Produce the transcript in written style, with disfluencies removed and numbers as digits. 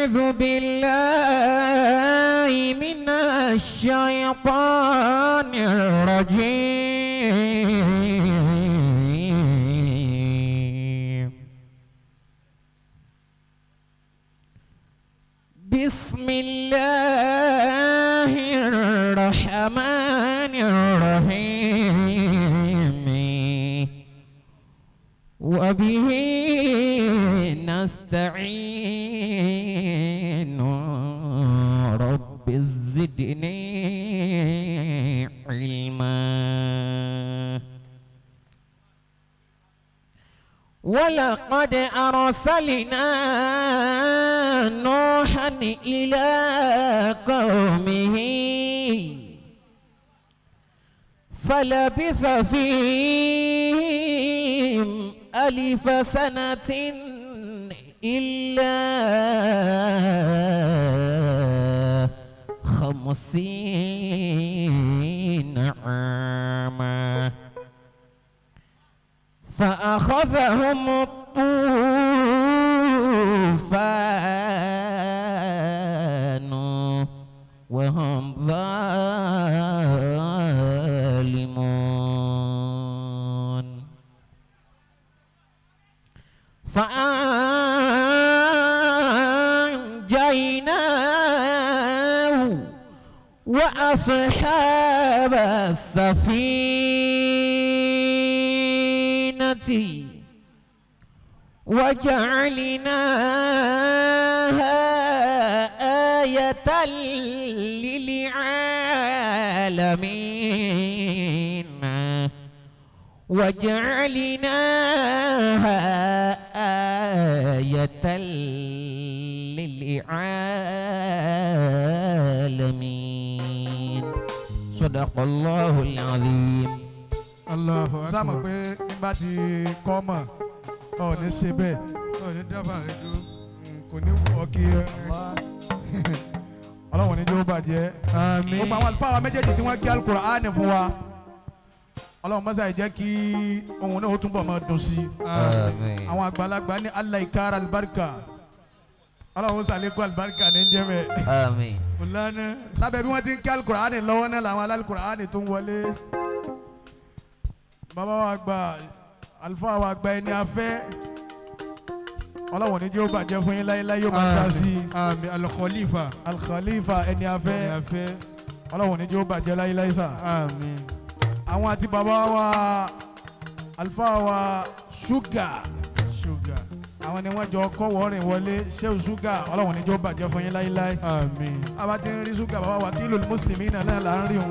أعوذ بالله من الشيطان الرجيم. بسم الله الرحمن الرحيم. وبه نستعين، رب زدني علما. ولقد أرسلنا نوحا إلى قومه فلبث فيهم 1000 سنة إلا 50 عاما فأخذهم الطوفان وهم ظالمون. فأنجيناه وأصحاب السفينة وجعلناها آية للعالمين، وجعلناها آية للعالمين. صدق الله العظيم. Allahu Sáàmù akbar. pé nígbà tí kọ́ mọ̀ ọ̀ ní ṣe bẹ́ẹ̀. Ọ̀ ní dábàá rẹ dúró. Kò ní wù ọ́ kí Ọlọ́run ní jẹ́ ó bàjẹ́. Àmín. Gbogbo àwọn àlùfáà wa méjèèjì tí wọ́n kí Al-Qur'ani fún wa, Ọlọ́run mọ́sá yìí jẹ́ kí ohun náà ó túnbọ̀ máa dùn sí i. آمين. Àwọn àgbàlagbà ní Allah ìkára alibarika, Ọlọ́run sàlékún alibarika ní jẹ́ bẹ́ẹ̀. آمين. Mùlánà. Lábẹ́ bí wọ́n ti ń kí Al-Qur'ani lọ́wọ́ náà làwọn Al-Qur'ani tó ń wọlé. Bàbá wa gba àlùfáà wa gba ẹni afẹ́, Ọlọ́run ní jẹ́ ó bàjẹ́ fún yín láéláé, yóò máa dá sí i. Àmín. Al-Khalifa. Al-Khalifa ẹni afẹ́. Ẹni afẹ́. Ọlọ́run ní jẹ́ ó bàjẹ́ láéláé sà. Àmín. Àwọn àti bàbá wa àlùfáà wa Ṣúgà. Ṣúgà. Àwọn ni wọ́n jọ kọ́wọ́ rìn wọlé. Ṣéun Ṣúgà, Ọlọ́run ní jẹ́ ó bàjẹ́ fún yín láéláé. Àmín. Àbá ti ń rí Ṣúgà, bàbá wa kílò mùsùlùmí náà là ń rí òun.